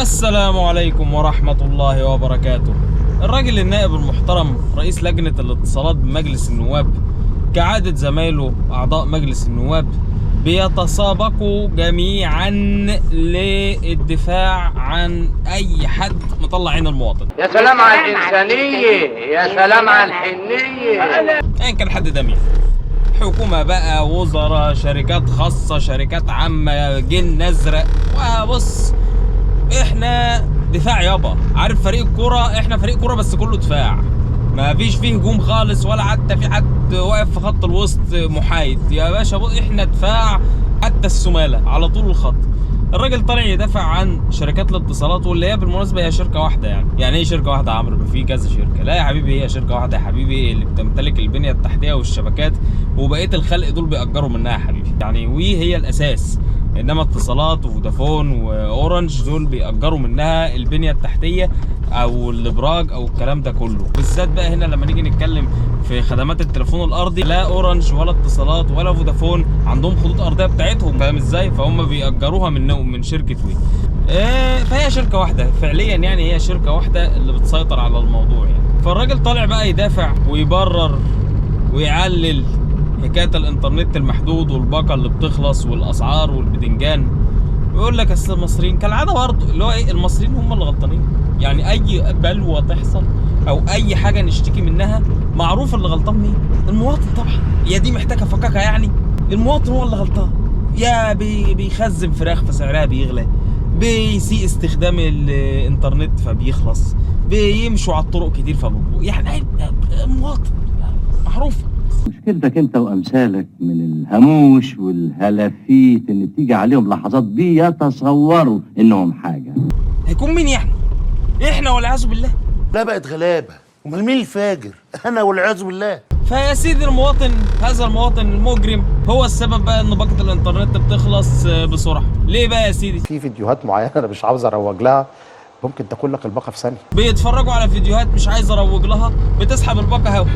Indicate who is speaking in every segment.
Speaker 1: السلام عليكم ورحمة الله وبركاته. الراجل النائب المحترم رئيس لجنة الاتصالات بمجلس النواب، كعادة زمايله أعضاء مجلس النواب، بيتسابقوا جميعا للدفاع عن أي حد مطلع عين المواطن.
Speaker 2: يا سلام على الإنسانية، يا سلام على الحنية.
Speaker 1: ايا كان حد ده مين، حكومة بقى، وزراء، شركات خاصة، شركات عامة، جن ازرق. وبص، احنا دفاع يابا، عارف فريق الكورة؟ احنا فريق كورة بس كله دفاع، ما فيش فيه هجوم خالص، ولا حتى في حد واقف في خط الوسط محايد يا باشا. بص، احنا دفاع حتى السمالة على طول الخط. الراجل طالع يدافع عن شركات الاتصالات، واللي هي بالمناسبة هي شركة واحده. يعني ايه شركة واحدة يا عمرو؟ ما في كذا شركه. لا يا حبيبي، هي شركة واحدة يا حبيبي اللي بتمتلك البنية التحتية والشبكات، وبقية الخلق دول بيأجروا منها يا حبيبي. يعني وي هي الاساس، انما اتصالات وفودافون واورنج دول بيأجروا منها البنية التحتية او الابراج او الكلام ده كله. بالذات بقى هنا لما نيجي نتكلم في خدمات التليفون الارضي، لا اورنج ولا اتصالات ولا فودافون عندهم خطوط ارضية بتاعتهم، فاهم ازاي؟ فهم بيأجروها من شركة وي. فهي شركة واحدة فعليا، يعني هي شركة واحدة اللي بتسيطر على الموضوع يعني. فالراجل طالع بقى يدافع ويبرر ويعلل حكاية الانترنت المحدود والباقه اللي بتخلص والاسعار والبدنجان، ويقول لك اصل المصريين كالعادة برضه، اللي هو ايه، المصريين هم اللي غلطانين. يعني اي بلوه تحصل او اي حاجة نشتكي منها، معروف اللي غلطان مين؟ المواطن طبعا. يا دي محتاجه فكاكه، يعني المواطن هو اللي غلطان. يا بيخزن فراخ فسعرها بيغلى، بيسيء استخدام الانترنت فبيخلص، بيمشوا على الطرق كتير فبيبقوا، يعني المواطن معروف.
Speaker 3: مشكلتك انت وامثالك من الهموش والهلافيت ان بتيجي عليهم لحظات بيتصوروا انهم حاجة.
Speaker 1: هيكون مين يعني؟ احنا والعياذ بالله.
Speaker 4: لا بقت غلابه، امال مين الفاجر؟ انا والعياذ بالله.
Speaker 1: فيا سيدي المواطن، هذا المواطن المجرم هو السبب بقى ان باقة الانترنت بتخلص بسرعة. ليه بقى يا سيدي؟
Speaker 5: في فيديوهات معينة انا مش عاوز اروج لها، ممكن تاكل لك الباقه في ثانيه.
Speaker 1: بيتفرجوا على فيديوهات مش عايز اروج لها، بتسحب الباقة هوا.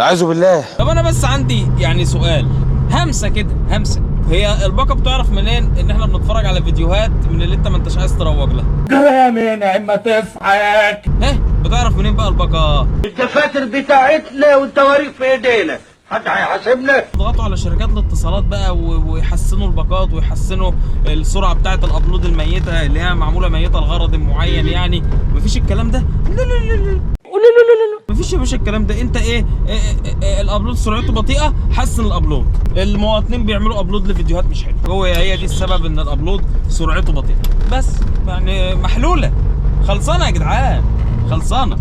Speaker 4: اعوذ بالله.
Speaker 1: طب انا بس عندي يعني سؤال، همسة كده، همسة، هي الباقة بتعرف منين ان احنا بنتفرج على فيديوهات من اللي انت ما انتش عايز تروج لها؟
Speaker 4: يا اما تضحك.
Speaker 1: ها، بتعرف منين بقى الباقة؟
Speaker 2: الدفاتر بتاعتنا والتواريخ في ايدينا، حد هيحاسبنا؟
Speaker 1: يضغطوا على شركات الاتصالات بقى ويحسنوا الباقات ويحسنوا السرعة بتاعه ال upload الميتة اللي هي معمولة ميته لغرض معين. يعني مفيش الكلام ده، لا لا لا لا لا لا لا، مفيش يا باشا الكلام ده. انت ايه, إيه, إيه, إيه ال upload سرعته بطيئه، حسن ال upload. المواطنين بيعملوا upload لفيديوهات مش حلوه، هو هي دي السبب ان ال upload سرعته بطيئه. بس يعني محلوله، خلصانه يا جدعان، خلصانه.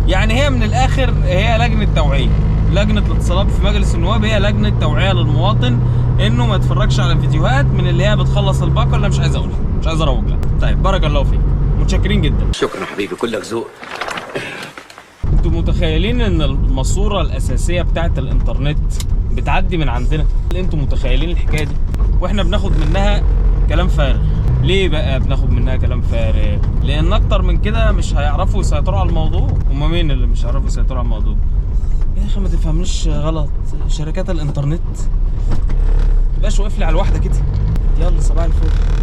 Speaker 1: يعني هي من الاخر هي لجنة توعيه، لجنة الاتصالات في مجلس النواب هي لجنة توعيه للمواطن انه ما يتفرجش على فيديوهات من اللي هي بتخلص الباقه، اللي مش عايز اقولها، مش عايز اروج لها. طيب بارك الله فيك، متشكرين جدا.
Speaker 2: شكرا حبيبي، كلك ذوق.
Speaker 1: انتوا متخيلين ان الماسورة الاساسية بتاعه الانترنت بتعدي من عندنا؟ انتوا متخيلين الحكاية دي؟ واحنا بناخد منها كلام فارغ. ليه بقى بناخد منها كلام فارغ؟ لان اكتر من كده مش هيعرفوا يسيطروا على الموضوع. هما مين اللي مش هيعرفوا يسيطروا على الموضوع؟ يا اخي ما تفهمنيش غلط، شركات الانترنت. متبقاش واقف لي على الواحدة كده. يلا صباح الفل.